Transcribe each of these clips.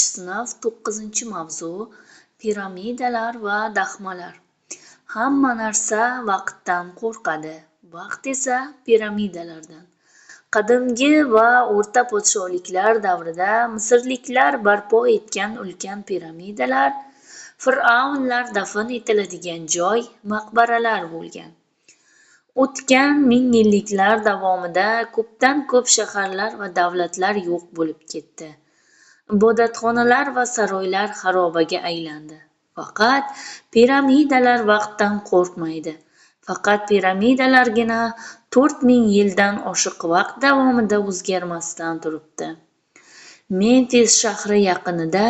Sinf 9-mavzu: piramidalar va daxmalar. Hamma narsa vaqtdan qo'rqadi, vaqt esa piramidalardan. Qadimgi va o'rta podshohliklar davrida misrliklar barpo etgan ulkan piramidalar fir'avnlar dafn etiladigan joy, maqbaralar bo'lgan. O'tgan ming yilliklar davomida ko'pdan-ko'p shaharlar va davlatlar yo'q bo'lib ketdi. Ibodatxonalar va saroylar xarobaga aylandi. Faqat piramidalar vaqtdan qo'rqmaydi. Faqat piramidalargina 4000 yildan oshiq vaqt davomida o'zgarmasdan turibdi. Memfis shahri yaqinida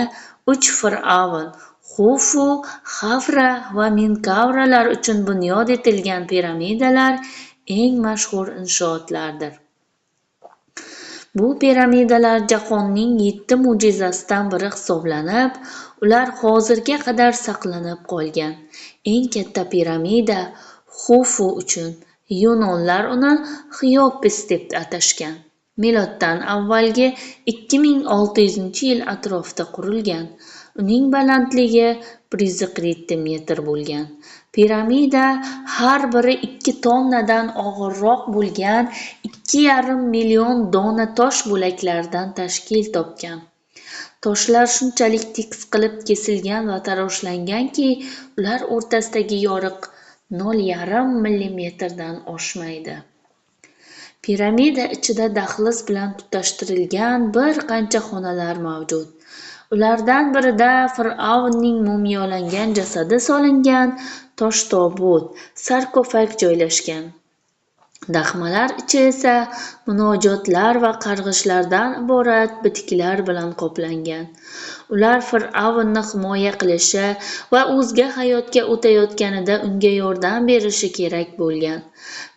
3 fir'avn Xufu, Xafra va Menkavralar uchun bunyod etilgan piramidalar eng mashhur inshootlardir. Bu piramidalar jahonning 7 mo'jizasidan biri hisoblanib, ular hozirga qadar saqlanib qolgan. Eng katta piramida Xufu uchun, yunonlar uni Xeopis deb atashgan. Miloddan avvalgi 2600-yil atrofida qurilgan. Uning balandligi 147 metr bo'lgan. Piramida har biri 2 tonnadan og'irroq bo'lgan 2,5 million dona tosh bo'laklaridan tashkil topgan. Toshlar shunchalik tekis qilib kesilgan va taroshlanganki, ular o'rtasidagi yoriq 0,5 millimetrdan oshmaydi. Piramida ichida dahliz bilan tutashtirilgan bir qancha xonalar mavjud. Ulardan birida fir'avnning mumiyolangan jasadi solingan tosh tobut, sarkofag joylashgan. Daxmalar ichi esa munojotlar va qarg'ishlardan iborat bitiklar bilan qoplangan. Ular fir'avnni himoya qilishi va o'zga hayotga o'tayotganida unga yordam berishi kerak bo'lgan.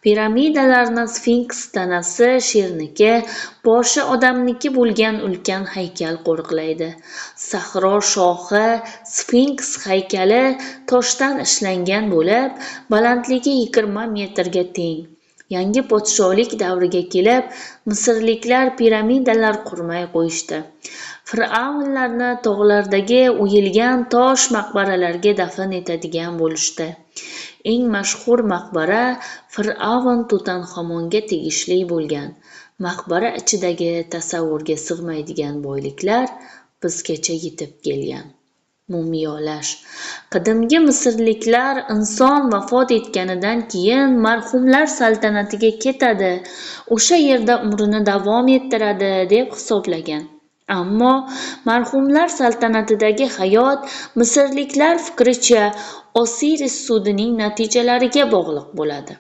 Piramidalarni sfinks tanasi sherniki, boshi odamniki bo'lgan ulkan haykal qo'riqlaydi. Sahro shohi sfinks haykali toshdan ishlangan bo'lib, balandligi 20 metrga teng. Yangi podshohlik davriga kelib, misrliklar piramidalar qurmay qo'yishdi. Fir'avnlarni tog'lardagi o'yilgan tosh maqbaralarga dafn etadigan bo'lishdi. Eng mashhur maqbara fir'avn Tutanxamonga tegishli bo'lgan. Maqbara ichidagi tasavvurga sig'maydigan boyliklar bizgacha yetib kelgan. Mumiyolash. Qadimgi misrliklar inson vafot etganidan keyin marhumlar saltanatiga ketadi, o'sha yerda umrini davom ettiradi deb hisoblagan. Ammo marhumlar saltanatidagi hayot misrliklar fikricha Osiris sudining natijalariga bog'liq bo'ladi.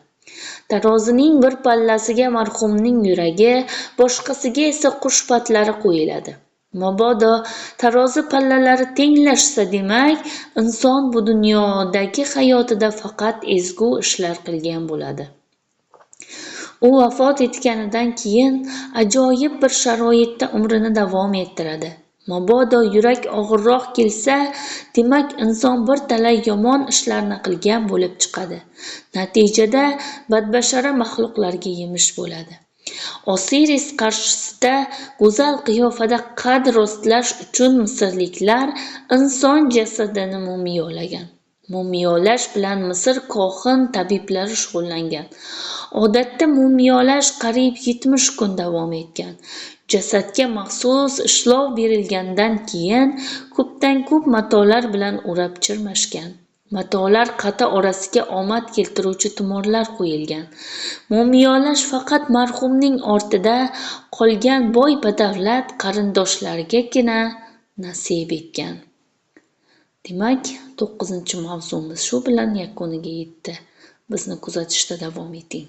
Tarozining bir pallasiga marhumning yuragi, boshqasiga esa qush patlari qo'yiladi. Mabodo tarozi pallalari tenglashsa, demak, inson bu dunyodagi hayotida faqat ezgu ishlar qilgan bo'ladi. U vafot etganidan keyin ajoyib bir sharoitda umrini davom ettiradi. Mabodo yurak og'irroq kelsa, demak, inson bir talay yomon ishlarni qilgan bo'lib chiqadi. Natijada badbashara maxluqlarga yemish bo'ladi. Osiris qarshisida go'zal qiyofada qad rostlash uchun misrliklar inson jasadini mumiyolagan. Mumiyolash bilan Misr kohin tabiblari shug'ullangan. Odatda mumiyolash qariyb 70 kun davom etgan. Jasadga maxsus ishlov berilgandan keyin ko'pdan-ko'p matolar bilan o'rab chirmashgan. Matolar qati orasiga omad keltiruvchi tumorlar qo'yilgan. Mumiyolash faqat marhumning ortida qolgan boy-badavlat qarindoshlariga nasib etgan. Demak, 9-mavzumiz shu bilan yakuniga yetdi. Bizni kuzatishda davom eting.